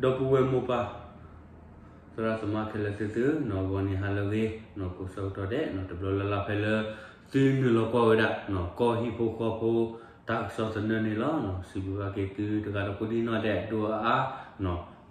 ဒီပုၢ်ဝဲၢ်မိၢ်ပၢ် သရၣ်သမါခဲလၢာ်သ့ၣ်သုဧၢ, ဂီၤနံၤဟါလၢအဂ့ၤ, ကိးဆၢကတီၢ်ဒဲး တဘျီလၢ်လၢ်ဖဲလၢ သုနုာ်လီၤကွၢ်ဝဲဒၣ် ကီၢ်ဟံၣ်ဖိဃီဖိ တၢ်ကစီၣ်သနၢၣ်န့ၣ်လီၤ. စံးဘျုးဘၣ်က့ၤသုတဂၤဒီးကိးဒံနီၢ်ဒဲး ဒိၣ်အါအါ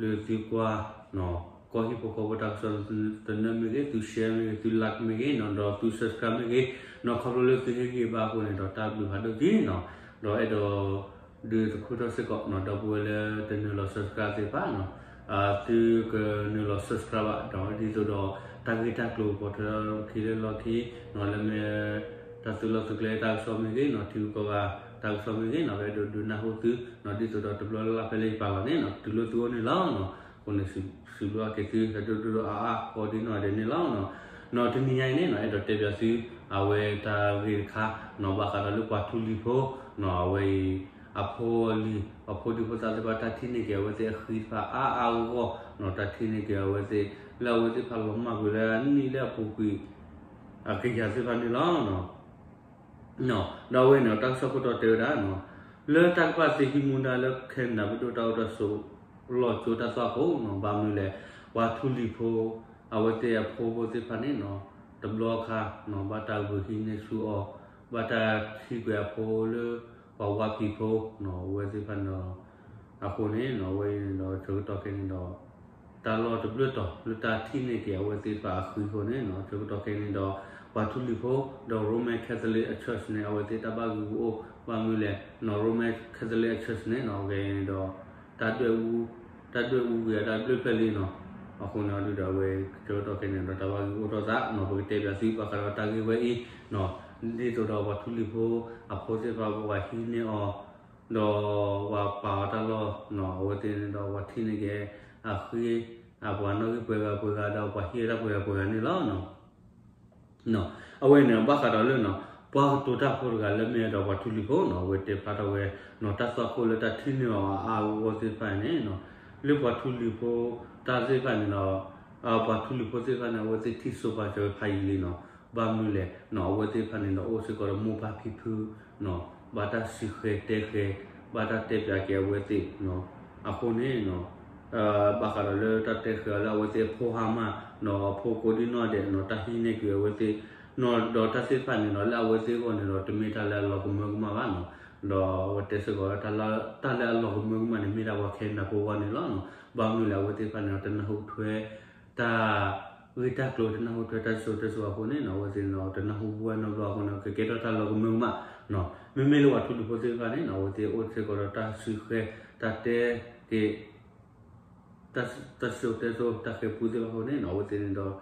လၢသုကွၢ် ကီၢ်ဟံၣ်ဖိဃီဖိတၢ်ကစီၣ်သနၢၣ်မ့ၢ်ဂ့ၤ, သု share မ့ၢ်ဂ့ၤ, သု like မ့ၢ်ဂ့ၤ, ဒီးသု subscribe မ့ၢ်ဂ့ၤ, ခီဖျိလၢသုဟ့ၣ်ဂံၢ်ဘါအဃိန့ၣ်ဒီး တၢ်ဘျုးဖးဒိၣ်က့ၤနီၤ. ဒီးအဲၣ်ဒိး ဒုးသခိၣ်ထီၣ်စ့ၢ်ကီး ဒီပုၢ်ဝဲၢ်လၢတနုာ်လီၤ subscribe သ့ၣ်တဖၣ်နီၤ, သုကနုာ်လီၤ subscribe ဘၣ်ဒီး ဒ်သိးဒီး တၢ်ဂ့ၢ်တၢ်ကျိၤ ပိာ်ထွဲလီၢ်ခံလၢလီၢ်ခံနီၤ, လၢမ့ၢ် တၢ်သုးလီၢ်သုးကျဲတၢ်ကစီၣ်မ့ၢ်ဂ့ၤနီၤ, ထံဂုၤကီၢ်ဂၤတၢ်ကစီၣ်မ့ၢ်ဂ့ၤနီၤ, ပအဲၣ်ဒိးဒုးနၢ်ဟူသုနီၤ, ဒ်သိးဒီးတဘျီလၢ်လၢ်ဖဲလၢယပာ်လီၤန့ၣ်နီၤ တုၤလၢသုအိၣ်န့ၣ်လီၤ. အဃိန့ၣ် စံးဘျုးဘၣ်က့ၤသု ဟဲဒိၣ်ဒိၣ်ဒိၣ်အါအါ ကိးဒံနီၢ်ဒဲးန့ၣ်လီၤ. နီၤ တနံၤညါအံၤန့ၣ်နီၤ အဲၣ်ဒိးတဲပၠးသု အဝဲတၢ်ဂ့ၢ်တခါနီၤ, ဘၣ်ဃးဒီးလၢပှၤထူလံၤဖိနီၤ, အဝဲအံၤ အဖိအလံၤ အဖိဒံဖိသၣ်သ့ၣ်တဖၣ် တၢ်ထံၣ်န့ၢ်က့ၤအဝဲသ့ၣ်အဃံသ့ၣ်တဖၣ်အါအါဂီၢ်ဂီၢ်နီၤ, တၢ်ထံၣ်န့ၢ်က့ၤအဝဲသ့ၣ် လၢအဝဲသ့ၣ်တဖၣ်လီၤမၢ်ကွံာ်လၢအနံၣ်လၢအပူၤကွံာ် အကယၤသ့ၣ်တဖၣ်န့ၣ်လီၤ. ဒီးအဝဲန့ၣ် တၢ်ကစီၣ်ခိၣ်တီတဲဝဲဒၣ်နီၤ, လၢတၢ်ကပာ်သ့ဟံးမူဒါလၢ Canada ပဒိၣ်တၢ်အိၣ်တၢ်ဆိး လီၤကၠိတၢ်သွၣ်ခိၣ်နီၤ, ဘၣ်မနုၤလဲၣ်, ပှၤထူလံၤဖိ အဝဲသ့ၣ်အဖိဖိသ့ၣ်တဖၣ်န့ၣ်နီၤ, တဘျီအခါနီၤ ဘၣ်တၢ်ဂုာ်ဟံးန့ၢ်ဆူၣ်အီၤ, ဘၣ်တၢ်ထံၣ်ကွံာ်အဖိလၢ ပှၤဝါဖံးဖိနီၤ, အဝဲသ့ၣ်တဖၣ်န့ၣ်ဒီး အဃိန့ၣ်နီၤ အဝဲန့ၣ်ဒီး ဆၢကတီၢ်ခဲအံၤန့ၣ်ဒီး တၢ်လီၢ်တဘျုးတီၤ လၢတၢ်ထံၣ်န့ၢ်က့ၤအဝဲသ့ၣ်တဖၣ်အဃံအဃိန့ၣ်နီၤ, ဆၢကတီၢ်ခဲအံၤန့ၣ်ဒီး ပှၤထူလံၤဖိ ဒီး Roman Catholic Church န့ၣ် အဝဲသ့ၣ်တၢ်ဘၣ်ဂ့ၤဂ့ၤအိၣ်, ဘၣ်မနုၤလဲၣ်နီၤ, Roman Catholic Church န့ၣ်နီၤ အဂ့ၤန့ၣ်ဒီး တၢ်ဒွဲၣ်အူ, တၢ်ဒွဲၣ်အူဂ့ၤ တၢ်ဘျၢဖျဲၣ်လံနီၤ, အဃိန့ၣ်ဒီး အဝဲဆၢကတီၢ်ခဲအံၤန့ၣ်ဒီး တၢ်ဘၣ်ဂ့ၤအိၣ်ထီၣ်သးနီၤ, ပကတဲပၠးသုဘၣ်ဃးဒီးတၢ်ဂ့ၢ်ဝဲအံၤနီၤ, ဒ်သိးဒီးပှၤထူလံၤဖိ အဖိသ့ၣ်တဖၣ် ပှၤဟံးန့ၢ်အီၤ ဒီးပှၤပာ်အီၤတၢ်လီၢ်နီၤ, အဝဲသ့ၣ်န့ၣ်ဒီး ပှၤထံၣ်န့ၢ်က့ၤ အဃံ အပှၤနီၣ်ဂံၢ်ပှဲၤဂၤပှဲၤဂၤ ဒီးပှၤဟံးဝဲဒၣ်ပှဲၤဂၤပှဲၤဂၤန့ၣ်လီၤ. အဝဲန့ၣ် ဘၣ်ဃးဒီးလၢနီၤ, ပှၤကတိၤတၢ်ဖိတဂၤလၢမ့ၢ်အဲၣ်ဒိးပှၤထူလံၤဖိနီၤ, အဝဲတဲဖျါထီၣ်ဝဲနီၤ, တၢ်သွၣ်ခိၣ်လၢတၢ်ထံၣ်န့ၢ်အီၤအါအါဂီၢ်ဂီၢ်သ့ၣ်တဖၣ်န့ၣ်နီၤ, လၢပှၤထူလံၤဖိတၢ်သ့ၣ်တဖၣ်န့ၣ်ဒီး ပှၤထူလံၤဖိသ့ၣ်တဖၣ်န့ၣ် အဝဲသ့ၣ်ထံၣ်ဆိပာ်စၢၤဝဲဖးယံာ်လံနီၤ, ဘၣ်မနုၤလဲၣ်နီၤ, အဝဲသ့ၣ်တဖၣ်န့ၣ်ဒီး အိၣ်စ့ၢ်ကီးဒီးမိၢ်ပၢ်ဖံဖုနီၤ, ဘၣ်တၢ်စံးဃဲၤတဲဃဲၤ, ဘၣ်တၢ်တဲပၠးက့ၤအဝဲသ့ၣ်နီၤ, အဃိန့ၣ်နီၤ ဘၣ်ဃးဒီးလၢတၢ်တဲဃဲၤအီၤလၢအဝဲသ့ၣ်အဖိဟါမၢ်နီၤ, အဖိကိးဒံနီၢ်ဒဲးနီၤ, တၢ်ဟံးန့ၢ်ကွံာ်အဝဲသ့ၣ်နီၤ, ဒီးတၢ်သ့ၣ်တဖၣ်န့ၣ်နီၤ လၢအဝဲသ့ၣ်အဂီၢ်န့ၣ်ဒီး တမ့ၢ်တၢ်လၢအလီၤကမၢကမၣ်ဘၣ်နီၤ, ဒီးအဝဲတဲစ့ၢ်ကီး တၢ်လၢအလီၤကမၢကမၣ်န့ၣ် မ့ၢ်ဒၣ်ပှၤခဲနဒၤဖိအဂီၢ်န့ၣ်လီၤနီၤ, ဘၣ်မနုၤလဲၣ် အဝဲသ့ၣ်တဖၣ်န့ၣ်ဒီး တနၢ်ဟူထွဲ တၢ်ဂ့ၢ်တၢ်ကျိၤ တနၢ်ဟူထွဲတၢ်စံၣ်စိၤတဲစိၤအဃိန့ၣ်နီၤ, အဝဲသ့ၣ်န့ၣ်ဒီး တနၢ်ဟူဝဲနီတဘျီအဃိန့ၣ် ကကဲထီၣ်တၢ်လီၤကမၢကမၣ်နီၤ, မ့မ့ၢ်လၢပှၤထူလံၤဖိသ့ၣ်တဖၣ်န့ၣ်နီၤ အဝဲသ့ၣ်အိၣ်စ့ၢ်ကီးဒီးတၢ်စံးဃဲၤ တၢ်တဲက့ၤ တၢ်စံၣ်စိၤတဲစိၤ တၢ်ဃဲၤပူသ့ၣ်တဖၣ်အဃိန့ၣ်နီၤ, အဝဲသ့ၣ်န့ၣ်ဒီး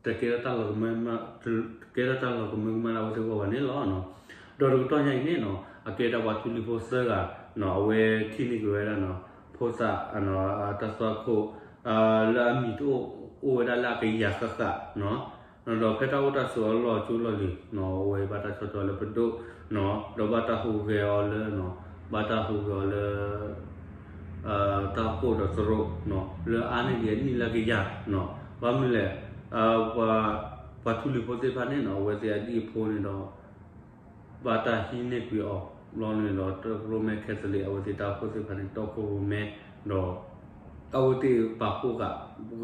တကဲထီၣ်တၢ်လီၤကမၢကမၣ် တကဲထီၣ်တၢ်လီၤကမၢကမၣ်လၢအဝဲသ့ၣ်အဂီၢ်ဘၣ်န့ၣ်လီၤ. ဒီးတကတီၢ်ညါအံၤန့ၣ်နီၤ အကဲဒၣ်ပှၤထူလံၤဖိသၢဂၤနီၤ အဝဲထံၣ်န့ၢ်က့ၤဝဲဒၣ်နီၤ ဖိသၣ် တၢ်သွၣ်ခိၣ် လၢအမံၤတအိၣ် အိၣ်ဝဲဒၣ်လၢအကယၤဃၣ်ဃၣ်နီၤ, ဒီးဖဲတၢ်အိၣ်တၢ်ဆိးအလီၢ်ကၠိလီၢ်လံၤနီၤ အဝဲဘၣ်တၢ်ဆီၣ်ထွဲလၢပဒိၣ်နီၤ ဒီးဘၣ်တၢ်ဟူးဂဲၤအီၤလၢနီၤ ဘၣ်တၢ်ဟူးဂဲၤအီၤလၢ တၢ်အိၣ်ဖှိၣ်ဒီးသရိာ်နီၤ လၢအါန့ၢ်ဒံးအနံၣ်လၢကယၤနီၤ, ဘၣ်မနုၤလဲၣ် ပှၤထူလံၤဖိသ့ၣ်တဖၣ်န့ၣ်နီၤ အဝဲသ့ၣ်အဒံၣ်အဖိန့ၣ်ဒီး ဘၣ်တၢ်ဟံးန့ၢ်ကွံာ်အီၤ ဘျီန့ၣ်ဒီး ရိမ့ၤခဲသလံး အဝဲသ့ၣ်တၢ်အိၣ်ဖှိၣ်သ့ၣ်တဖၣ်န့ၣ် တီခိၣ်ရိမ့ၤ ဒီး အဝဲသ့ၣ်ပာ်ဖှိၣ်ဃာ်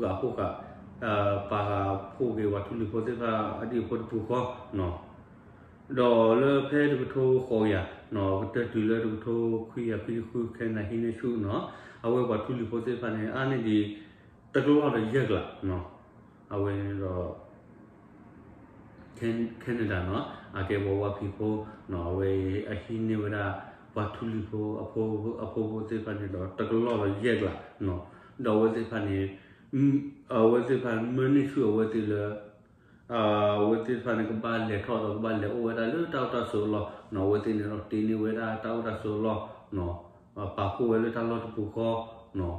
ဂာ်ဖှိၣ်ဃာ် ပာ်ဃာ်ဖှိၣ်က့ၤပှၤထူလံၤဖိသ့ၣ်တဖၣ်အဒံၣ်အဖိတပူၤဃီနီၤ, ဒီးလၢဖဲတကထိဃိးကယၤနီၤ ကတၢၢ်တုၤလၢတကထိခွံကယၤခွံဆံဃု ခဲနဒၤဟံးန့ၢ်ဆူၣ်နီၤ အဝဲပှၤထူလံၤဖိသ့ၣ်တဖၣ်န့ၣ် အါန့ၢ်ဒံး တကလီၢ်ဒီးယဲၢ်ကလးနီၤ, အဝဲန့ၣ်ဒီး ခဲနဒၤနီၤ အကဲပှၤဝါဖံးဖိနီၤ အဝဲအဟံးန့ၢ်ဝဲဒၣ် ပှၤထူလံၤဖိ အဖိဖိသ့ၣ်တဖၣ်န့ၣ်ဒီး တကလီၢ်ဒီးယဲၢ်ကလးနီၤ, ဒီးအဝဲသ့ၣ်တဖၣ်န့ၣ် အဝဲသ့ၣ်တဖၣ်မၢန့ၢ်ဆူၣ်အဝဲသ့ၣ်လၢ အဝဲသ့ၣ်တဖၣ်န့ၣ် ကဘၣ်လဲၤထီၣ်ဒီးကဘၣ်လဲၤအိၣ်ဝဲဒၣ်လၢတၢ်အိၣ်တၢ်ဆိးအလီၢ်နီၤ, အဝဲသ့ၣ်န့ၣ်ဒီးတ့န့ၢ်ဝဲဒၣ်တၢ်အိၣ်တၢ်ဆိးအလီၢ်နီၤ, ပာ်ဖှိၣ်ဝဲလၢတၢ်လီၢ်တပူၤဃီနီၤ,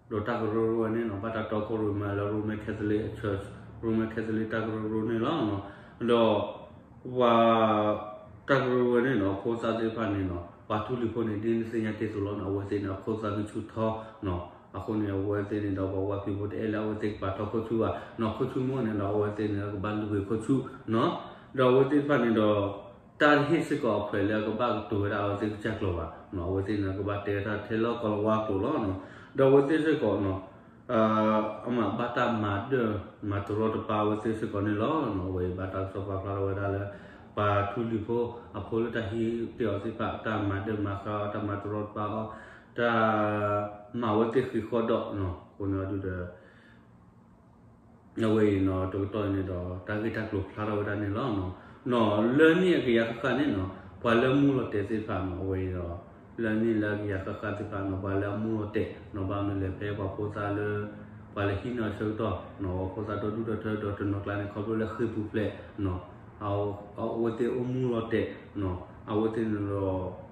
ဒီးတၢ်ကရၢကရိဝဲန့ၣ်နီၤ ဘၣ်တၢ်တီခိၣ်ရိမ့ၤလၢ Roman Catholic Church, Roman Catholic တၢ်ကရၢကရိန့ၣ်လီၤ. ဒီး ပှၤ တၢ်ကရၢကရိဝဲန့ၣ်နီၤ ဖိသၣ်သ့ၣ်တဖၣ်န့ၣ်နီၤ ပှၤထူလံၤဖိန့ၣ် ဒ်နသ့ၣ်ညါတ့ၢ်သိးလီၤနီၤ အဝဲသ့ၣ်န့ၣ် အခိၣ်သၣ်ဂံၢ်ဆူၣ်ထီနီၤ, အဃိန့ၣ် အဝဲသ့ၣ်န့ၣ်ဒီး ပှၤဝါဖံးဖိတအဲၣ်လၢအဝဲသ့ၣ်ကပာ်ထီၣ်ခိၣ်ဆူၣ်ဘၣ်နီၤ, ခိၣ်ဆူၣ်မ့ၢ်အိၣ်န့ၣ်ဒီး အဝဲသ့ၣ်န့ၣ် ကဘၣ်လူၤက့ၤခိၣ်ဆူၣ်နီၤ, ဒီးအဝဲသ့ၣ်တဖၣ်န့ၣ်ဒီး တၢ်တဟ့ၣ်စ့ၢ်ကီးအခွဲးလၢအကဘၣ်ကတိၤဝဲဒၣ်အဝဲသ့ၣ်ကစၢ်ကျိာ်ဘၣ်, အဝဲသ့ၣ်န့ၣ် ကဘၣ်တဲဝဲဒၣ်ထဲလၢကီၢ်လၤဝါကျိာ်လီၤ. ဒီးအဝဲသ့ၣ်စ့ၢ်ကီး အမၤဘၣ်တၢ်မၤဒၢၣ်မၤတရီတပါအဝဲသ့ၣ်စ့ၢ်ကီးန့ၣ်လီၤ. အဝဲအံၤဘၣ်တၢ်ကစီၣ်ပာ်ဖျါထီၣ်ဝဲဒၣ်လၢ ပှၤထူလံၤဖိအဖိလၢတၢ်ဟံးတ့ၢ်အီၤသ့ၣ်တဖၣ် တၢ်မၤဒၢၣ်မၤဃါအီၤ တၢ်မၤတရီတပါအီၤ တၢ်မၤဝဲသ့ၣ်ဃံးဃီဒီး အဃိန့ၣ်အဒုဒီး အဝဲအံၤနီၤ တကတီၢ်အံၤန့ၣ်ဒီး တၢ်ဂ့ၢ်တၢ်ကျိၤဖျါထီၣ်ဝဲဒၣ်န့ၣ်လီၤ. နီၤလၢန့ၣ်အကယၤဃၣ်ဃၣ်န့ၣ်နီၤ ပှၤလၢမူလီၤတဲာ်သ့ၣ်တဖၣ်နီၤ အဝဲအံၤဒီး လၢန့ၣ်လၢအကယၤဃၣ်ဃၣ်သ့ၣ်တဖၣ်နီၤ ပှၤလၢအမူလီၤတဲာ်နီၤ ဘၣ်မနုၤလဲၣ် ဖဲပှၤဖိသၣ်လၢ ပှၤလၢဟံးန့ၢ်အဆၢကတီၢ်နီၤ ပှၤဖိသၣ်ဒီဒူၣ်ဒီထၢဒီးတနီၤကျါန့ၣ် ခီဖျိလၢဃ့ၢ်ပူၤဖျဲးနီၤ အဝဲသ့ၣ်အိၣ်မူလီၤတဲာ်နီၤ အဝဲသ့ၣ်န့ၣ်ဒီး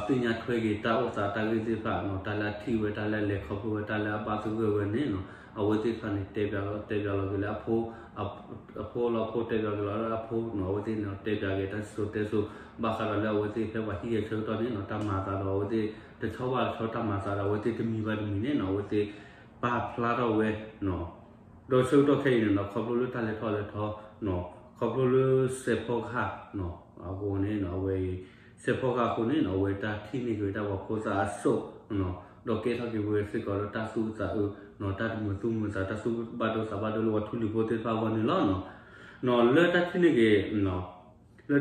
သ့ၣ်ညါထွဲက့ၤတၢ်အိၣ်သးတၢ်ဂ့ၢ်သ့ၣ်တဖၣ်နီၤ တၢ်လၢအထံၣ်ဝဲ တၢ်လၢအလဲၤခီဖျိဝဲ တၢ်လၢအဘၣ်သဂၢၢ်ဝဲန့ၣ်နီၤ အဝဲသ့ၣ်တဖၣ်န့ၣ် တဲပၠးလီၤ တဲပၠးလီၤက့ၤလၢအဖိ အဖိလီၤ အဖိတဲပၠးက့ၤလီၤလၢအဖိနီၤ အဝဲသ့ၣ်န့ၣ်တဲပၠးက့ၤတၢ်စံၣ်စိၤတဲစိၤ ဘၣ်ဃးဒီးလၢအဝဲသ့ၣ်ဖဲပှၤဟံးဂဲၤဆၢကတီၢ်န့ၣ်နီၤ တၢ်မၤအသးဒီးအဝဲသ့ၣ် တဆီဘၣ်တဆီတၢ်မၤအသးဒီးအဝဲသ့ၣ်တမံၤဘၣ်တမံၤန့ၣ်နီၤ အဝဲသ့ၣ်ပာ်ဖျါထီၣ်ဝဲနီၤ ဒီးဆၢကတီၢ်ခဲအံၤန့ၣ်နီၤ ခီဖျိလၢတၢ်လဲၤထီၣ်လဲၤထီနီၤ ခီဖျိလၢစဲးဖီကဟၣ်နီၤ အဃိန့ၣ်နီၤ အဝဲအံၤ စဲးဖီကဟၣ်အဃိန့ၣ်နီၤ အဝဲတၢ်ထံၣ်န့ၢ်က့ၤဝဲဒၣ်ပှၤဖိသၣ်အစိၣ်နီၤ ဒီးကဲထီၣ်က့ၤဝဲစ့ၢ်ကီးဒီးတၢ်သူၣ်အုးသးအုးနီၤ တၢ်တမုာ်သူၣ်မုာ်သး တၢ်သူၣ်ဘၣ်ဒိသးဘၣ်ဒိလၢပှၤထူလံၤဖိသ့ၣ်တဖၣ်အဂီၢ်န့ၣ်လီၤ. နီၤလၢတၢ်ထံၣ်န့ၢ်က့ၤ လၢ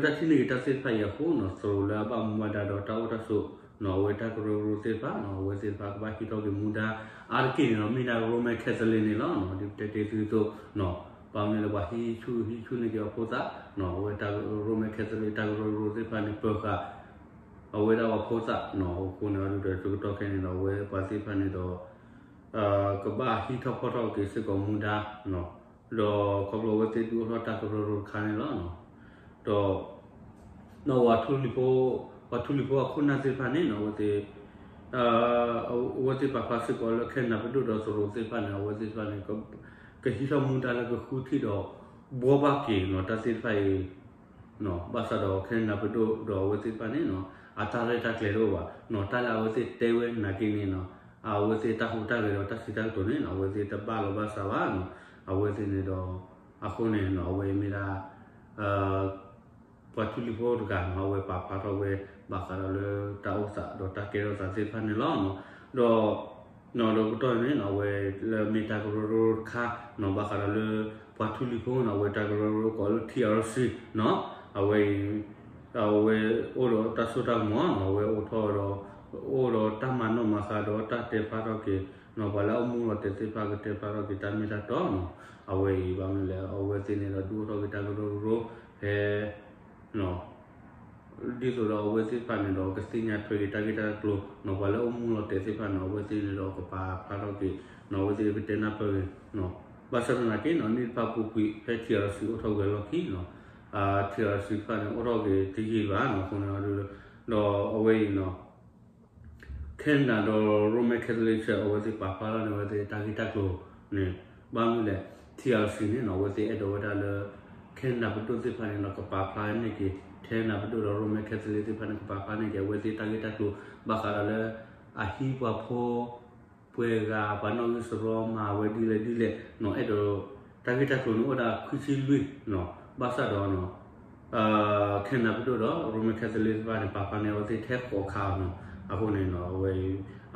တၢ်ထံၣ်န့ၢ်က့ၤတၢ်သ့ၣ်တဖၣ်အံၤအဃိနီၤ သရိာ်လၢအဘၣ်မူဘၣ်ဒါဒီးတၢ်အိၣ်တၢ်ဆိးနီၤ အဝဲတၢ်ကရၢကရိသ့ၣ်တဖၣ်နီၤ အဝဲသ့ၣ်တဖၣ်ကဘၣ်ဟံးထီၣ်က့ၤမူဒါ အါတက့ၢ်န့ၣ်ဒီး မ့ၢ်ဒၣ် Roman Catholic န့ၣ်လီၤ. ဒ်ပတဲတ့ၢ်သုအသိးနီၤ ဘၣ်မနုၤလၢပှၤဟံးဆူၣ်ဟံးဆူၣ်န့ၢ်က့ၤအဖိသၣ်နီၤ အဝဲတၢ် Roman Catholic တၢ်ကရၢကရိသ့ၣ်တဖၣ်န့ၣ် ပၢၤဃာ် အဝဲဒၣ်ပှၤဖိသၣ်နီၤ အဃိန့ၣ်အဒုဒီး ဆၢကတီၢ်ခဲအံၤန့ၣ်ဒီး အဝဲပှၤသ့ၣ်တဖၣ်န့ၣ်ဒီး ကဘၣ်ဟံးထီၣ်ဖီၣ်ထီၣ်က့ၤစ့ၢ်ကီးမူဒါနီၤ ဒီးခီဖျိအဝဲသ့ၣ်ဒုးအိၣ်ထီၣ်တၢ်ကရၢကရိတခါန့ၣ်လီၤ. ဒီး နီၤပှၤထူလံၤဖိ ပှၤထူလံၤဖိအခိၣ်နၢ်သ့ၣ်တဖၣ်န့ၣ်နီၤ အဝဲသ့ၣ် အဝဲသ့ၣ်ပာ်ဖျါစ့ၢ်ကီးလၢ ခဲနဒၤပဒိၣ်ဒီးသရိာ်သ့ၣ်တဖၣ်န့ၣ် အဝဲသ့ၣ်တဖၣ်န့ၣ် ကဟံးထီၣ်မူဒါလၢကဃုထံၣ်ဒီး ဘှီဘၣ်က့ၤနီၤ တၢ်သ့ၣ်တဖၣ်အံၤ ဘၣ်ဆၣ်ဒီးခဲနဒၤပဒိၣ်ဒီးအဝဲသ့ၣ်တဖၣ်န့ၣ်နီၤ အတၢ်ရဲၣ်တၢ်ကျဲၤတအိၣ်ဘၣ်နီၤ တၢ်လၢအဝဲသ့ၣ်တဲဝဲနာ်က့န့ၣ်နီၤ အဝဲသ့ၣ်တၢ်ဟူးတၢ်ဂဲၤဒီးတၢ်စံးတၢ်ကတိၤန့ၣ်နီၤ အဝဲသ့ၣ်တဘၣ်လီၤဘၣ်စးဘၣ်နီၤ အဝဲသ့ၣ်န့ၣ်ဒီး အဃိန့ၣ်နီၤ အဝဲအံၤမ့ၢ်ဒၣ် ပှၤထူလံၤဖိတဂၤနီၤ အဝဲပာ်ဖျါထီၣ်ဝဲ ဘၣ်ဃးဒီးလၢတၢ်အိၣ်သးဒီးတၢ်ကဲထီၣ်သးသ့ၣ်တဖၣ်န့ၣ်လီၤ. ဒီး နီၤဒီးကတီၢ်န့ၣ်နီၤ အဝဲလၢမ့ၢ်တၢ်ကရၢကရိတခါနီၤ ဘၣ်ဃးဒီးလၢ ပှၤထူလံၤဖိနီၤ အဝဲတၢ်ကရၢကရိကိးလၢ ထံၣ်အၣ်ရၣ်စံၣ် နီၤ အဝဲအံၤ အဝဲအိၣ်ဒီးတၢ်စိတၢ်ကမီၤနီၤ အဝဲအိၣ်ထီၣ်ဒီး အိၣ်ဒီးတၢ်မၤနီၣ်မၤဃါဒီးတၢ်တဲဖျါထီၣ်က့ၤနီၤ ပှၤလၢအအိၣ်မူလီၤတဲာ်သ့ၣ်တဖၣ်ကတဲဖျါထီၣ်က့ၤတၢ်မ့ၢ်တၢ်တီနီၤ အဝဲအံၤဘၣ်မနုၤလဲၣ် အဝဲသ့ၣ်န့ၣ်ဒီးဒုးအိၣ်ထီၣ်က့ၤတၢ်ကရၢကရိဖဲ ဒ်သိးဒီးအဝဲသ့ၣ်တဖၣ်န့ၣ်ဒီး ကသ့ၣ်ညါထွဲက့ၤတၢ်ဂ့ၢ်တၢ်ကျိၤနီၤ ပှၤလၢအအိၣ်မူလီၤတဲာ်သ့ၣ်တဖၣ်န့ၣ် အဝဲသ့ၣ်န့ၣ်ဒီးကပာ်ဖျါထီၣ်က့ၤနီၤ အဝဲသ့ၣ်ကတဲနၢ်ပၢၢ်က့ၤနီၤ ဘၣ်ဆၣ်သနာ်က့နီၤ နံၣ်တဖၣ်ပူၤကွံာ် ဖဲ ထံၣ်အၣ်ရၣ်စံၣ် အိၣ်ထီၣ်ဝဲလီၢ်ခံနီၤ ထံၣ်အၣ်ရၣ်စံၣ်တဖၣ်န့ၣ် အိၣ်ထီၣ်က့ၤတယံာ်ဘၣ်နီၤ အဃိန့ၣ် ဒီးအဝဲအံၤနီၤ ခဲနဒၤဒီး Roman Catholic Church အဝဲသ့ၣ်ပာ်ဖျါထီၣ်န့ၢ်အဝဲသ့ၣ်တၢ်ဂ့ၢ်တၢ်ကျိၤန့ၣ် ဘၣ်မနုၤလဲၣ် ထံၣ်အၣ်ရၣ်စံၣ်န့ၣ်နီၤ အဝဲသ့ၣ်အဲၣ်ဒိးဝဲဒၣ်လၢ ခဲနဒၤပဒိၣ်သ့ၣ်တဖၣ်န့ၣ်နီၤ ကပာ်ဖျါန့ၢ်က့ၤ ခဲနဒၤပဒိၣ်ဒီး Roman Catholic သ့ၣ်တဖၣ်န့ၣ် ကပာ်ဖျါန့ၢ်က့ၤ အဝဲသ့ၣ်တၢ်ဂ့ၢ်တၢ်ကျိၤ ဘၣ်ဃးဒီးလၢ အဟံးပှၤဖိ ပှဲၤဂၤ ပှၤနီၣ်ဂံၢ်စရီမၤဝဲဒ်လဲၣ်ဒ်လဲၣ်နီၤ အဲၣ်ဒိး တၢ်ဂ့ၢ်တၢ်ကျိၤန့ၣ်အိၣ်ဒၣ်ခွံဆံလွံၢ်နီၤ ဘၣ်ဆၣ်ဒီး ခဲနဒၤပဒိၣ်ဒီး Roman Catholic သ့ၣ်တဖၣ်န့ၣ် ပာ်ဖျါန့ၢ်အဝဲသ့ၣ်ထဲဃိးခါနီၤ အဃိန့ၣ်နီၤ အဝဲ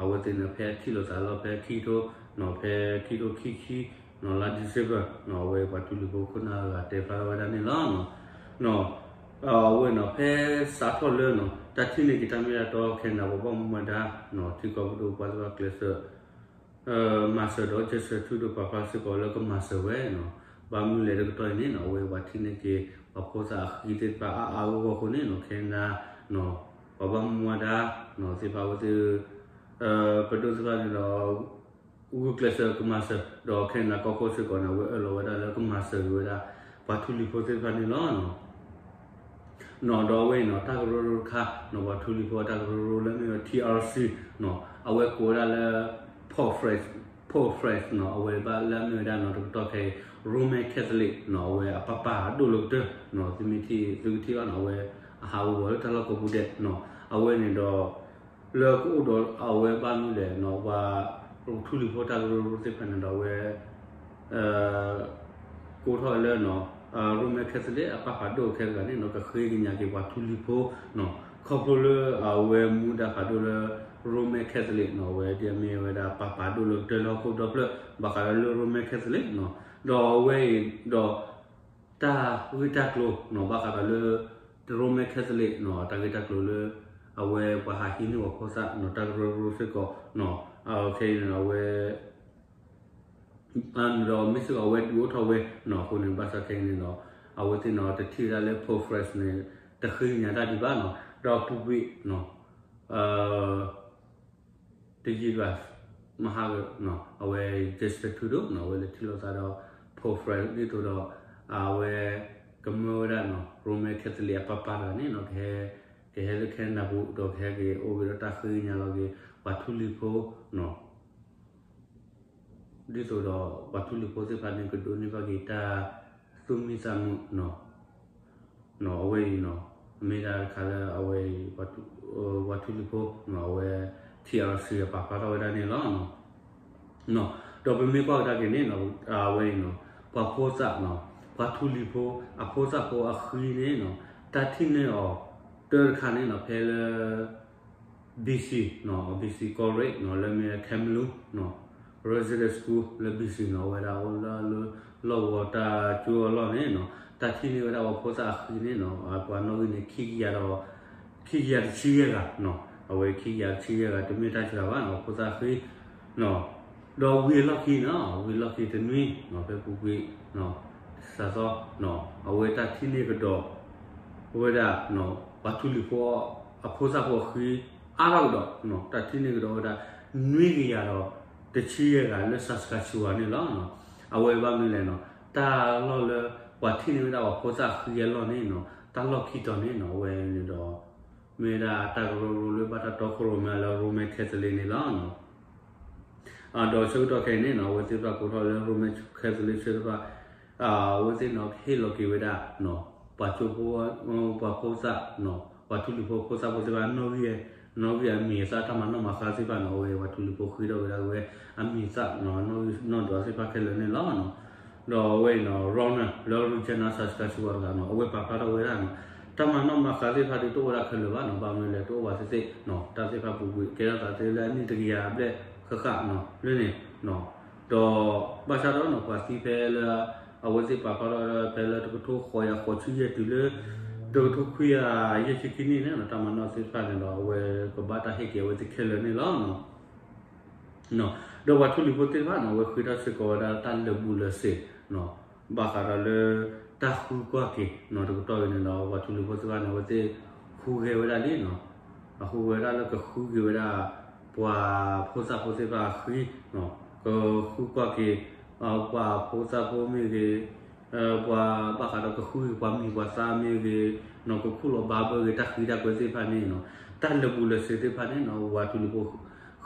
အဝဲသ့ၣ်န့ၣ် ဖဲအထံၣ်လိာ်သးလီၤ ဖဲခံကထိနီၤ ဖဲခံကထိခံဆံနီၤ လါ December နီၤ အဝဲပှၤထူလံၤဖိခိၣ်နၢ်တဂၤတဲဖျါထီၣ်ဝဲဒၣ်န့ၣ်လီၤ. နီၤ အဝဲနီၤ ဖဲစးထီၣ်လၢနီၤ တၢ်ထံၣ်န့ၢ်က့ၤတၢ်မ့ၢ်တၢ်တီ ခဲနဒၤပှၤဘၣ်မူဘၣ်ဒါနီၤ ထံကီၢ်ပဒိၣ်ပှၤသ့ၣ်တဖၣ်ကျဲးစၢး မၤစၢၤဒီး ကစၢၢ်ထူဒီး ပာ်ဖျါစ့ၢ်ကီးလၢကမၤစၢၤဝဲနီၤ ဘၣ်မနုၤလဲၣ်တကတီၢ်အံၤန့ၣ်နီၤ အဝဲပှၤထံၣ်န့ၢ်က့ၤ ပှၤဖိသၣ်အဃံသ့ၣ်တဖၣ်အါအါဂီၢ်ဂီၢ်အဃိန့ၣ်နီၤ ခဲနဒၤနီၤ ပှၤဘၣ်မူဘၣ်ဒါနီၤ သ့ၣ်တဖၣ်အဝဲသ့ၣ် ပဒိၣ်သ့ၣ်တဖၣ်န့ၣ်ဒီး ဂုာ်ကျဲးစၢးကမၤစၢၤ ဒီးခဲနဒၤကီၢ်ခိၣ်စ့ၢ်ကီးန့ၣ် အဝဲအၢၣ်လီၤဝဲဒၣ်လၢကမၤစၢၤက့ၤဝဲဒၣ် ပှၤထူလံၤဖိသ့ၣ်တဖၣ်န့ၣ်လီၤ. နီၤ ဒီးအဝဲအံၤနီၤ တၢ်ကရၢကရိတခါနီၤ ပှၤထူလံၤဖိအတၢ်ကရၢကရိလၢမ့ၢ်ဝဲ ထံၣ်အၣ်ရၣ်စံၣ်နီၤ အဝဲကိးဝဲဒၣ်လၢ Pope Francis, Pope Francis နီၤ အဝဲဘၣ်လၢအမ့ၢ်ဝဲဒၣ်နီၤ တကတီၢ်ခဲအံၤ Roman Catholic နီၤ အဝဲအပၢ်ပၢ်ဒိၣ်လၢကတၢၢ်နီၤ သုမ့ၢ်ထံၣ်သုကထံၣ်ဘၣ်နီၤ အဝဲအဟးဂီၤလၢတၢ်လီၢ်ကိးပူၤဒဲးနီၤ အဝဲန့ၣ်ဒီး လၢကအိၣ်ဒီးအဝဲဘၣ်မနုၤလဲၣ်နီၤ ပှၤထူလံၤဖိတၢ်ကရၢကရိသ့ၣ်တဖၣ်န့ၣ်ဒီးအဝဲ ကိးထီၣ်လၢနီၤ Roman Catholic အပၢ်ဖးဒိၣ်ခဲတဂၤန့ၣ်နီၤ ကဃ့ကညးက့ၤပှၤထူလံၤဖိနီၤ ခီဖျိလၢအဝဲမူဒါဖးဒိၣ်လၢ Roman Catholic နီၤ အဝဲဒ်အမ့ၢ်ဝဲဒၣ်ပာ်ပာ်ဒိၣ်လၢကတၢၢ်လၢဟီၣ်ခိၣ်ဒီဖျၢၣ် ဘၣ်ဃးဒီးလၢ Roman Catholic နီၤ ဒီးအဝဲအံၤဒီး တၢ်ဂ့ၢ်တၢ်ကျိၤနီၤ ဘၣ်ဃးဒီးလၢ Roman Catholic နီၤ တၢ်ဂ့ၢ်တၢ်ကျိၤလၢ အဝဲပှၤဟးဟံးန့ၢ်ပှၤဖိသၣ်နီၤ တၢ်ကရၢကရိစ့ၢ်ကီးနီၤ ခဲအံၤန့ၣ်အဝဲ ဒီးမ့ၢ်စ့ၢ်ကီးအဝဲဒုးအိၣ်ထီၣ်ဝဲနီၤ အဃိန့ၣ်ဘၣ်ဆၣ်ခဲအံၤန့ၣ်ဒီး အဝဲသ့ၣ်နီၤ တထံၣ်ဝဲဒၣ်လၢ Pope Francis န့ၣ် တဃ့ကညးတၢ်ဒံးဘၣ်နီၤ ဒီးပူၤကွံာ်နီၤ တယံာ်ဘၣ် မဟါက အဝဲ Justin Trudeau နီၤ အဝဲလဲၤထံၣ်လိာ်သးဒီး Pope Francis ဒ်သိးဒီး အဝဲ ကမၢဝဲဒၣ်နီၤ Roman Catholic အပၢ်ပၢ်တဂၤန့ၣ်နီၤ ကဟဲ ကဟဲလၢခဲနဒၤပူၤ ဒီးကဟဲက့ၤအိၣ်က့ၤဒီးတၢ်ဃ့ကညးလီၤက့ၤ ပှၤထူလံၤဖိနီၤ ဒ်သိးဒီးပှၤထူလံၤဖိသ့ၣ်တဖၣ်န့ၣ် ကဒိးန့ၢ်ဘၣ်က့ၤတၢ်သူၣ်မံသးမုာ်နီၤ အဝဲအံၤနီၤ မ့ၢ်ဒၣ်တခါလၢအဝဲအံၤ ပှၤထူလံၤဖိနီၤ အဝဲ T R C အပာ်ဖျါထီၣ်ဝဲဒၣ်န့ၣ်လီၤ. ဒီးပမ့ၢ်ကွၢ်ကဒါက့ၤန့ၣ်နီၤ အဝဲအံၤနီၤ ပှၤဖိသၣ်နီၤ ပှၤထူလံၤဖိ အဖိသၣ်ဖိအဃံန့ၣ်နီၤ တၢ်ထံၣ်န့ၢ်အီၤ တၢ်တခါန့ၣ်နီၤ ဖဲလၢ B C နီၤ B C College နီၤ လၢမ့ၢ် Kamloops နီၤ Residential School လၢ B C နီၤ အဝဲဒၣ်အိၣ်လၢ လီၢ်ဝီၤတၢ်ကၠိအလီၢ်န့ၣ်နီၤ တၢ်ထံၣ်န့ၢ်ဝဲဒၣ်ပှၤဖိသၣ်အဃံန့ၣ်နီၤ ပှၤနီၣ်ဂံၢ်န့ၣ် ခံကယၤဒီး ခံကယၤတဆံယဲၢ်ဂၤနီၤ အဝဲခံကယၤတဆံယဲၢ်ဂၤ တမ့ၢ်တၢ်စှၤဘၣ်နီၤ ဖိသၣ်အဃံနီၤ ဒီးဝံၤအလီၢ်ခံနီၤ ဝံၤအလီၢ်ခံတနွံနီၤ ဖဲပူၤကွံာ် တစးသီနီၤ အဝဲတၢ်ထံၣ်န့ၢ်ကဒီး ဝဲဒၣ် ပှၤထူလံၤဖိ အဖိသၣ်ဖိအဃံ အါထီၣ်ကဒီး တၢ်ထံၣ်န့ၢ်ကဒီးဝဲဒၣ် နွံကယၤဒီး တဆံယဲၢ်ဂၤလၢ Saskatchewan န့ၣ်လီၤ. အဝဲဘၣ်မနုၤလဲၣ်နီၤ တၢ်လီၢ်လၢ ပှၤထံၣ်န့ၢ်ဝဲဒၣ်ပှၤဖိသၣ်အဃံအလီၢ်န့ၣ်နီၤ တၢ်လီၢ်ခံတီၤန့ၣ်နီၤ အဝဲန့ၣ်ဒီး မ့ၢ်ဝဲဒၣ်တၢ်ကရၢကရိလၢဘၣ်တၢ်တီခိၣ်ရိၣ်မဲလၢ Roman Catholic န့ၣ်လီၤ. ဒီးဆၢကတီၢ်ခဲအံၤန့ၣ်နီၤ အဝဲသ့ၣ်တဖၣ်ကိးထီၣ်လၢ Roman Catholic သ့ၣ်တဖၣ် အဝဲသ့ၣ်နီၤ ဟ့ၣ်လီၤက့ၤဝဲဒၣ် ပှၤကၠိဖိ ပှၤဖိသၣ် ပှၤထူလံၤဖိဖိသၣ်ဖိသ့ၣ်တဖၣ် နီၣ်ဂံၢ်အမံၤအသၣ် တၢ်မၤနီၣ်မၤဃါသ့ၣ်တဖၣ်နီၤ အဝဲပှၤထူလံၤဖိဃ့ထီၣ်ဝဲဒၣ်ဝဲအမံၤအသၣ် နီၣ်ဂံၢ်နီၣ်ဒွးသ့ၣ်တဖၣ်ခဲလၢာ်န့ၣ်လီၤ. ဒီးအဝဲအံၤနီၤ Rona လၢ Regina Saskatchewan တဂၤနီၤ အဝဲပာ်ဖျါထီၣ်ဝဲဒၣ်နီၤ တၢ်မၤနီၣ်မၤဃါသ့ၣ်တဖၣ်ဒုးတအိၣ်ဝဲဒၣ်ခဲလၢာ်ဘၣ်နီၤ ဘၣ်မနုၤလဲၣ် တအိၣ်ဘၣ်သ့ၣ်သ့ၣ်နီၤ တၢ်သ့ၣ်တဖၣ်ပူၤကွံာ် ကဲထီၣ်သးသ့လၢအနံၣ်တကယၤဘျဲၣ်ဃၣ်ဃၣ်နီၤ လၢန့ၣ် ဒီးဘၣ်ဆၣ်ဒီးနီၤ ပှၤသံဖဲလၢ အဝဲသ့ၣ်ပာ်ဖျါထီၣ်ဝဲဒၣ်ဖဲလၢတကထိဃိးကယၤဃိးဆံယဲၢ်တုၤလၢ တကထိခွံကယၤယဲၢ်ဆံခံနံၣ်န့ၣ်နီၤ တၢ်မၤနီၣ်သ့ၣ်တဖၣ်န့ၣ်ဒီး အဝဲကဘၣ်တၢ်ဟ့ၣ်က့ၤအဝဲသ့ၣ်ခဲလၢာ်န့ၣ်လီၤ. ဒီးပှၤထူလံၤဖိသ့ၣ်တဖၣ်နီၤ အဝဲဃ့ထီၣ်စ့ၢ်ကီးဝဲဒၣ်တၢ်လၢာ်ဘူၣ်လၢာ်စ့ၤနီၤ ဘၣ်ဃးဒီးလၢ တၢ်ဃုကွၢ်က့ၤနီၤ တကတီၢ်အံၤန့ၣ်ဒီး ပှၤထူလံၤဖိသ့ၣ်တဖၣ်န့ၣ် အဝဲသ့ၣ်ဃုဂဲၤဝဲဒၣ်လံနီၤ အဃုဂဲၤဝဲဒၣ်လၢကဃုက့ၤဝဲဒၣ် ပှၤဖိသၣ်ဖိသ့ၣ်တဖၣ်အဃံနီၤ ကဃုကွၢ်က့ၤ ပှၤဖိသၣ်ဖိမ့ၢ်ဂ့ၤ ပှၤဘၣ်ဃးဒီးကဃုက့ၤပှၤမံၤပှၤသၣ်မ့ၢ်ဂ့ၤနီၤ ကခူၣ်လီၤဘါဘၢက့ၤတၢ်ဃံတၢ်ကွဲသ့ၣ်တဖၣ်န့ၣ်နီၤ တၢ်လၢာ်ဘူၣ်လၢာ်စ့ၤသ့ၣ်တဖၣ်န့ၣ်နီၤ ပှၤထူလံၤဖိဃ့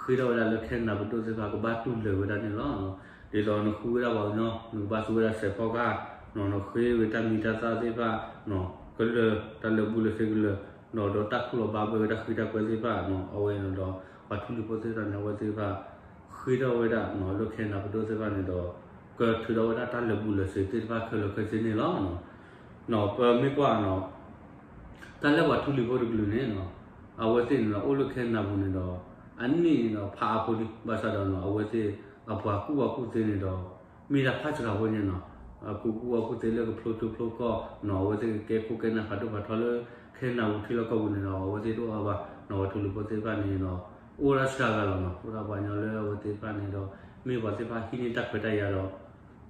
ထီၣ်ဝဲဒၣ်လၢခဲနဒၤပဒိၣ်သ့ၣ်တဖၣ် ကဘၣ်တူၢ်လၢာ်ဝဲဒၣ်န့ၣ်လီၤ. ဒ်သိးနဃုဝဲဒၣ်ပှၤကညီ နကဘၣ်သူဝဲဒၣ်စဲးဖီကဟၣ်နီၤ နဃ့ဝဲတၢ်မံၤတၢ်သၣ်သ့ၣ်တဖၣ်နီၤ ကလၢာ် တၢ်လၢာ်ဘူၣ်လၢာ်စ့ၤကလၢာ်နီၤ ဒီးတၢ်ခူၣ်လီၤဘါဘၢက့ၤတၢ်ဃံတၢ်ကွဲသ့ၣ်တဖၣ်နီၤ အဝဲန့ၣ်ဒီး ပှၤထူလံၤဖိသ့ၣ်တဖၣ်န့ၣ် အဝဲသ့ၣ်တဖၣ် ဃ့ထီၣ်ဝဲဒၣ်နီၤ လၢခဲနဒၤပဒိၣ်သ့ၣ်တဖၣ်န့ၣ်ဒီး ကထုးထီၣ်ဝဲဒၣ်တၢ်လၢာ်ဘူၣ်လၢာ်စ့ၤသ့ၣ်တဖၣ်ခဲလၢာ်ခဲဆ့န့ၣ်လီၤ. ပမ့ၢ်ကွၢ်နီၤ တၢ်လၢပှၤထူလံၤဖိတကလုာ်န့ၣ်နီၤ အဝဲသ့ၣ်န့ၣ်ဒီး အိၣ်လၢခဲနဒၤပူၤန့ၣ်ဒီး အနံၣ်န့ၣ်ဒီးဖးအါဖိလံ ဘၣ်ဆၣ်ဒီးနီၤ အဝဲသ့ၣ်အပှၤကူၣ်ဘၣ်ကူၣ်သ့န့ၣ်ဒီး မ့ၢ်ဒၣ်ဖးစှၤဖိန့ၣ်နီၤ ကူၣ်ကူၣ်ဘၣ်ကူၣ်သ့လၢကဖျိထူဖျိကီၢ်နီၤ အဝဲသ့ၣ်ကကဲခိၣ်ကဲနၢ်ဖးဒိၣ်ဖးထီလၢ ခဲနဒၤပူၤထံလီၢ်ကီၢ်ပူၤန့ၣ်ဒီး အဝဲသ့ၣ်တအိၣ်အါဘၣ်နီၤ ပှၤထူလံၤဖိသ့ၣ်တဖၣ်န့ၣ်ဒီး အိၣ်ဒၣ်စှၤဂၤလီၤနီၤ အိၣ်ဒၣ်ပှၤကညီလၢအဝဲသ့ၣ်တဖၣ်န့ၣ်ဒီး မ့ၢ်ပှၤသ့ၣ်တဖၣ်ဟံးန့ၢ်တၢ်ခွဲးတၢ်ယာ်ဒီး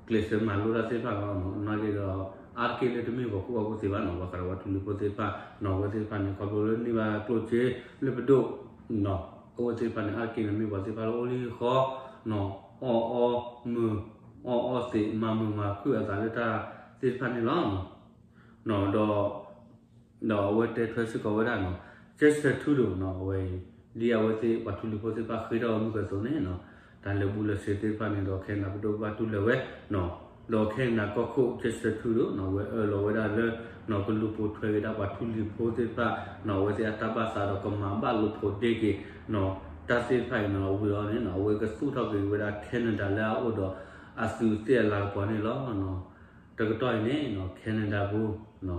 ကျဲးစၢးမၤလိတၢ်သ့ၣ်တဖၣ်လီၤ. နာ်က့ဒီး အါတက့ၢ်လၢတမ့ၢ်ပှၤကူၣ်ဘၣ်ကူၣ်သ့ဘၣ်နီၤ ဘၣ်ဃးဒီးပှၤထူလံၤဖိသ့ၣ်တဖၣ်နီၤ အဝဲသ့ၣ်တဖၣ်န့ၣ် ခီဖျိလၢန့ၢ်ဘၣ်ကျိၣ်စ့လၢပဒိၣ်နီၤ အဝဲသ့ၣ်တဖၣ်န့ၣ် အါတက့ၢ်န့ၣ် မ့ၢ်ပှၤသ့ၣ်တဖၣ်လၢအိၣ်လၢဟံၣ်ဃီနီၤ အီၣ်အီမုာ် အီၣ်အီသံး မၤမုာ်မၤခုၣ်အသးလၢတၢ်သ့ၣ်တဖၣ်န့ၣ်လီၤ. ဒီး ဒီးအဝဲတဲထွဲစ့ၢ်ကီးဝဲဒၣ်နီၤ ကၠဲးစဲးထူဒိၣ်နီၤ အဝဲအံၤ ဒ်အဝဲသ့ၣ်ပှၤထူလံၤဖိသ့ၣ်တဖၣ်ဃ့ထီၣ်ဝဲမုၢ်ကသိးန့ၣ်နီၤ တၢ်လၢာ်ဘူၣ်လၢာ်စ့ၤသ့ၣ်တဖၣ်န့ၣ်ဒီး ခဲနဒၤပဒိၣ်ဘၣ်တူၢ်လၢာ်ဝဲနီၤ ဒီးခဲနဒၤကီၢ်ခိၣ် ကၠဲးစဲးထူဒိၣ်နီၤ အဝဲအၢၣ်လီၤဝဲဒၣ်လၢ နီၤ ကလူၤပိာ်ထွဲက့ၤဒၣ်ပှၤထူလံၤဖိသ့ၣ်တဖၣ်နီၤ အဝဲသ့ၣ်အတၢ်ဘၣ်သးဒီးကမၤဘၣ်လိာ်ဖိးဒ့က့ၤနီၤ တၢ်သ့ၣ်တဖၣ်အံၤနီၤ ဝံၤအီၤန့ၣ်နီၤ အဝဲကသူၣ်ထီၣ်က့ၤဝဲဒၣ်ခဲနဒၤလၢအအိၣ်ဒီး အသုးသ့ၣ်အလၤကပီၤန့ၣ်လီၤ. တကတီၢ်အံၤန့ၣ် Canada ပူၤ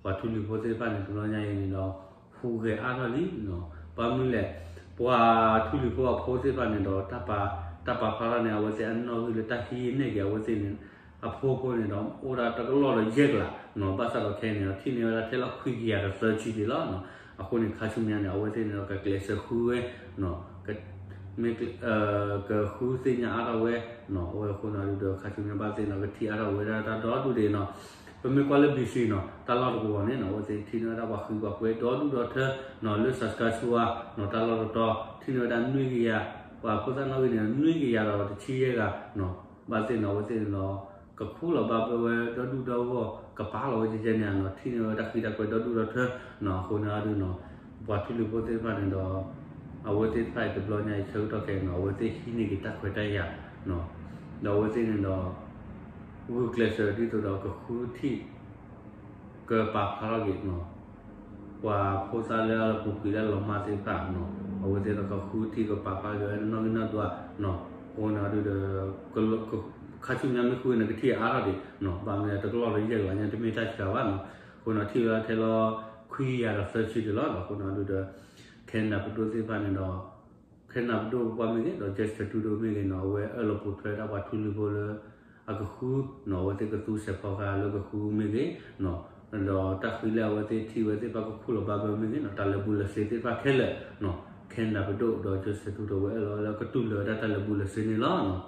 ပှၤထူလံၤဖိသ့ၣ်တဖၣ်န့ၣ် တဘျီညါအံၤန့ၣ်ဒီး ဟူးဂဲၤအါထီၣ်လံ. ဘၣ်မနုၤလဲၣ်, ပှၤထူလံၤဖိအဖိသ့ၣ်တဖၣ်န့ၣ်ဒီး တၢ်ပာ်ဖျါထီၣ်န့ၣ် အဝဲသ့ၣ်အနီၣ်ဂံၢ်လၢတၢ်ဟံးန့ၢ်က့ၤအဝဲသ့ၣ်န့ၣ် အဖိအဖိန့ၣ်ဒီး အိၣ်ဒၣ်တကလီၢ်ဒီးယဲၢ်ကလး, ဘၣ်ဆၣ်ဒီးခဲအံၤန့ၣ်ဒီး ထံၣ်န့ၢ်ဝဲဒၣ်ထဲလီၤခွံကယၤဒီးသၢဆံဒံးလီၤ. အဃိန့ၣ် ခါဆူညါန့ၣ် အဝဲသ့ၣ်န့ၣ်ဒီး ကကျဲးစၢးဃုဝဲ မ့ၢ် ကဃုသ့ၣ်ညါအါထီၣ်ဝဲ, အဝဲအဃိန့ၣ်ဒုးဒီး ခါဆူညါဘၣ်သ့ၣ်န့ၣ် ကထံၣ်အါထီၣ်ဝဲဒၣ်တၢ်ဒီဒူၣ်ဒံးနီၤ. ပမ့ၢ်ကွၢ်လၢ B C နီၤ တၢ်လီၢ်တကဝီၤန့ၣ်နီၤ အဝဲသ့ၣ်ထံၣ်န့ၢ်ဝဲဒၣ်ပှၤဃံပှၤကွဲဒီဒူၣ်ဒီထၢနီၤ, လၢ Saskatchewan နီၤ တၢ်လီၢ်တတီၤ ထံၣ်န့ၢ်ဝဲဒၣ်နွံကယၤ, ပှၤဖိသၣ်နီၣ်ဂံၢ်န့ၣ် နွံကယၤဒီးတဆံယဲၢ်ဂၤနီၤ. ဘၣ်သ့ၣ်နီၤ အဝဲသ့ၣ်န့ၣ်ဒီး ကခူၣ်လီၤဘၣ်ဘၢဝဲဒီဒူၣ်ဒီဂီၢ် ကပာ်လီၤဝဲကဲကဲန့ၣ်နီၤ, ထံၣ်န့ၢ်ဝဲတၢ်ဃံတၢ်ကွဲဒီဒူၣ်ဒီထၢနီၤ. အဃိန့ၣ်အဒုးနီၤ ပှၤထူလံၤဖိသ့ၣ်တဖၣ်န့ၣ်ဒီး အဝဲသ့ၣ်တဖၣ်အံၤတဘျီညါအံၤဆၢကတီၢ်ခဲအံၤနီၤ အဝဲသ့ၣ်ဟံးန့ၢ်က့ၤတၢ်ခွဲးတၢ်ယာ်နီၤ, ဒီးအဝဲသ့ၣ်န့ၣ်ဒီး ဂုာ်ကျဲးစၢးဒ်သိးဒီးကဃုထံၣ် ကပာ်ဖျါထီၣ်က့ၤနီၤ ပှၤဖိသၣ်လၢအပူၤကွံာ်လၢအလီၤမၢ်သ့ၣ်တဖၣ်နီၤ, အဝဲသ့ၣ်ဒီးကဃုထံၣ်ကပာ်ဖျါက့ၤဝဲနီၣ်ဂံၢ်နီၣ်ဒွးနီၤ. အဃိန့ၣ်အဒုးဒီး ခါဆူညါမ့ၢ်ဃုန့ၣ် ကထံၣ်အါထီၣ်ဒံးနီၤ, ဘၣ်မနုၤလဲၣ် တကလီၢ်လၢယဲၢ်ကလးညါ တမ့ၢ်တၢ်ဆှၤဘၣ်နီၤ. အဃိန့ၣ်ထံၣ်ဝဲဒၣ်ထဲလီၤ ခွံကယၤဒီးသၢဆံဒံးလီၤနီၤ. အဃိန့ၣ်အဒုးဒီး Canada ပဒိၣ်သ့ၣ်တဖၣ်န့ၣ်ဒီး Canada ပဒိၣ်ပပှၢ်မ့ၢ်ဂ့ၤ ဒီး Justin Trudeau မ့ၢ်ဂ့ၤနီၤ အဝဲအၢၣ်လီၤပိာ်ထွဲဝဲဒၣ်ပှၤထူလံၤဖိလၢ အကဃုနီၤ အဝဲသ့ၣ်ကသူစဲးဖီကဟၣ်လၢကဃုမ့ၢ်ဂ့ၤနီၤ, ဒီးတၢ်ဃံလၢအဝဲသ့ၣ်ထံၣ်ဝဲသ့ၣ်တဖၣ်ကခူၣ်လီၤဘၣ်ဘၢမ့ၢ်ဂ့ၤနီၤ တၢ်လၢာ်ဘူၣ်လၢာ်စ့သ့ၣ်တဖၣ်ခဲလၢာ်နီၤ Canada ပဒိၣ်ဒီး Justin Trudeau ဝဲအၢၣ်လီၤလၢကတူၢ်လိာ်ဝဲဒၣ်တၢ်လၢာ်ဘူၣ်လၢာ်စ့န့ၣ်လီၤ.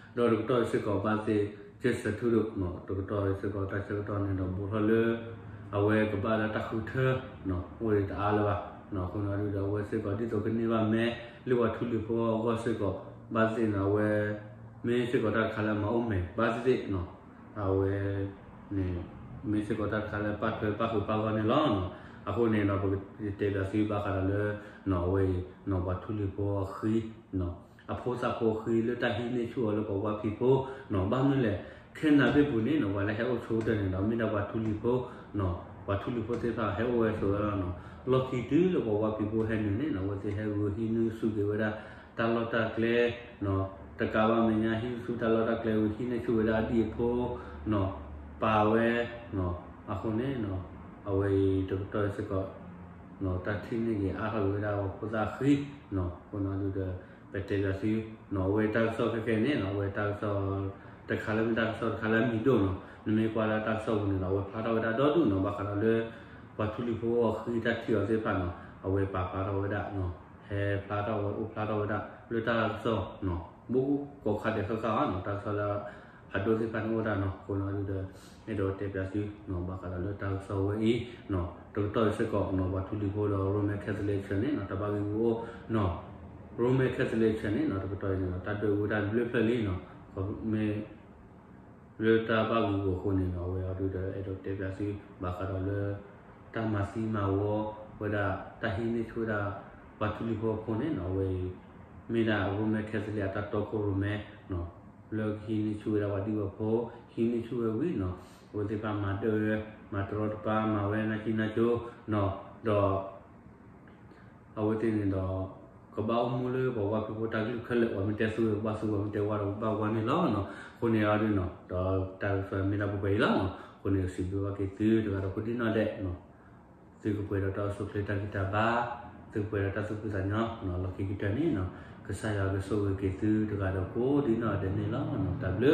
ဒီးတကတီၢ်စ့ၢ်ကီးဘၣ်သ့ၣ် Justin Trudeau နီၤ တကတီၢ်စ့ၢ်ကီးတၢ်ဆၢကတီၢ်န့ၣ်ဒီး ဘူးထီၣ်လၢ အဝဲကဘၣ်လၢတၢ်ဃုထၢနီၤ အိၣ်ဒံးတအါလၢၤဘၣ်နီၤ. အဃိန့ၣ်ဒုးဒီး အဝဲစ့ၢ်ကီးဒ်သိးကန့ၢ်ဘၣ်မဲ လၢပှၤထူလံၤဖိအဂီၢ်စ့ၢ်ကီး ဘၣ်သ့ၣ်န့ၣ် အဝဲ မ့ၢ်စ့ၢ်ကီးတၢ်တခါလၢအမၤအိၣ်မဲာ်ဘၣ်သ့ၣ်သ့ၣ်နီၤ အဝဲန့ၣ် မ့ၢ်စ့ၢ်ကီးတၢ်တခါလၢပာ်ထွဲပာ်ဃုာ်ပာ်ဂီၢ်န့ၣ်လီၤနီၤ. အဃိန့ၣ်ဒီး ပကတဲပၠးသုဘၣ်ဃးဒီးလၢ နီၤ အဝဲအံၤနီၤ ပှၤထူလံၤဖိအဃံနီၤ အဖိသၣ်ဖိအဃံလၢတၢ်ဟံးန့ၢ်ဆူၣ်အီၤလၢပှၤဝါဖံးဖိနီၤ. ဘၣ်မနုၤလဲၣ် Canada ဘ့ၣ်ပူၤန့ၣ်နီၤ ပှၤလၢဟဲအိၣ်ဆိကတၢၢ်န့ၣ်ဒီး မ့ၢ်ဒၣ်ပှၤထူလံၤဖိနီၤ ပှၤထူလံၤဖိသ့ၣ်တဖၣ်ဟဲအိၣ်ဝဲဆိးဝဲလီၤနီၤ. လီၢ်ခံတုၤလၢပှၤဝါဖံးဖိဟဲနုာ်န့ၣ်နီၤ အဝဲသ့ၣ်ဟဲဂုာ်ဟံးန့ၢ်ဆူၣ်က့ၤဝဲဒၣ် တၢ်လီၢ်တၢ်ကျဲနီၤ တကးဘၣ်မဲာ်ညါ ဟံးဆူၣ်တၢ်လီၢ်တၢ်ကျဲဝံၤ ဟံးန့ၢ်ဆူၣ်ဝဲဒၣ်အဒံၣ်အဖိနီၤ ပာ်ဝဲနီၤ. အဃိန့ၣ်နီၤ အဝဲအံၤတကတီၢ်စ့ၢ်ကီး တၢ်ထံၣ်န့ၢ်က့ၤအါထီၣ်က့ၤဝဲဒၣ်ပှၤဖိသၣ်အဃံနီၤ. အဃိန့ၣ်ဒုးဒီး ပတဲပၠးသုနီၤ အဝဲတၢ်ကစီၣ်ခဲခဲန့ၣ်နီၤ အဝဲတၢ်ကစီၣ်တခါလၢမ့ၢ်တၢ်ကစီၣ်တခါလၢအမံၤဒိၣ်နီၤ. နမ့ၢ်ကွၢ်လၢတၢ်ကစီၣ်ပူၤန့ၣ်ဒီး အဝဲဖျါထီၣ်ဝဲဒၣ်ဒီဒူၣ်နီၤ ဘၣ်ဃးဒီးလၢ ပှၤထူလံၤဖိအဃံတၢ်ထံၣ်အီၤသ့ၣ်တဖၣ်နီၤ အဝဲပာ်ဖျါထီၣ်ဝဲဒၣ်နီၤ ဟဲဖျါထီၣ်ဝဲအိၣ်ဖျါထီၣ်ဝဲဒၣ်လၢတၢ်ကစီၣ်နီၤ ဘူးကိးခါဒဲးဃၣ်ဃၣ်အီၤနီၤ တၢ်ကစီၣ်လၢ ဖးဒိၣ်သ့ၣ်တဖၣ်န့ၣ်အိၣ်ဒၣ်နီၤ. အဃိန့ၣ်ဒုးဒီး အဲၣ်ဒိးတဲပၠးသုနီၤ ဘၣ်ဃးဒီးလၢတၢ်ကစီၣ်ဝဲအံၤနီၤ တကတီၢ်စ့ၢ်ကီးနီၤ ပှၤထူလံၤဖိဒီး Roman Catholic Church န့ၣ်နီၤ တၢ်ဘၣ်ဂ့ၢ်ဂူာ်အိၣ်နီၤ Roman Catholic Church န့ၣ်နီၤ တကတီၢ်အံၤန့ၣ်ဒီး တၢ်ဒွဲၣ်အူတၢ်ဘျၢဖျၢၣ်လံနီၤ မ့ၢ် လၢတၢ်ဘၣ်ဂ့ၢ်ဂူာ်အဃိန့ၣ်နီၤ အဝဲအီၤဒုးဒီး အဲၣ်ဒိးတဲပၠးသု ဘၣ်ဃးဒီးလၢ တၢ်မၤသံမၤဝီဝဲဒၣ် တၢ်ဟံးန့ၢ်ဆူၣ်ဝဲဒၣ် ပှၤထူလံၤဖိအဖိန့ၣ်နီၤ အဝဲအံၤ မ့ၢ်ဒၣ် Roman Catholic အတၢ်တီခိၣ်ရိၣ်မဲနီၤ လၢကဟံးန့ၢ်ဆူၣ်ဝဲဒၣ်ပှၤဒံၣ်ပှၤဖိ ဟံးန့ၢ်ဆူၣ်ဝဲဝံၤနီၤ အဝဲသ့ၣ်တဖၣ်မၤဒၢဝဲ မၤတရီတပါ မၤဝဲနၢ်ကံနၢ်ကၠိနီၤ ဒီး အဝဲသ့ၣ်န့ၣ်ဒီး ကဘၣ်အိၣ်မူလၢပှၤဝါဖံးဖိတၢ်ကလုၢ်ခဲလၢာ် ပှၤမ့ၢ်တဲသူဝဲကဘၣ်သူ ပှၤမ့ၢ်တဲဝါဒီးကဘၣ်ဝါန့ၣ်လီၤနီၤ. အဃိန့ၣ်အီၤဒုးနီၤ ဒီးတၢ်ကစီၣ်မ့ၢ်ဒၣ်ပှဲၤပှဲၤအံၤလီၤနီၤ. အဃိန့ၣ် စံးဘျုးဘၣ်က့ၤသုတဂၤဒီးကိးဒံနီၢ်ဒဲးနီၤ သုကပှဲၤဒီးတၢ်အိၣ်ဆူၣ်အိၣ်ချ့တၢ်ဂံၢ်တၢ်ဘါ သုကပှဲၤဒီးတၢ်သူၣ်ဖှံသးညီနီၤ လီၢ်ခံကတၢၢ်န့ၣ်နီၤ ကစၢ်ယွၤကဆိၣ်ဂ့ၤက့ၤသုတဂၤဒီးကိးဒံနီၢ်ဒဲးန့ၣ်လီၤနီၤ. တၢ်ဘျုး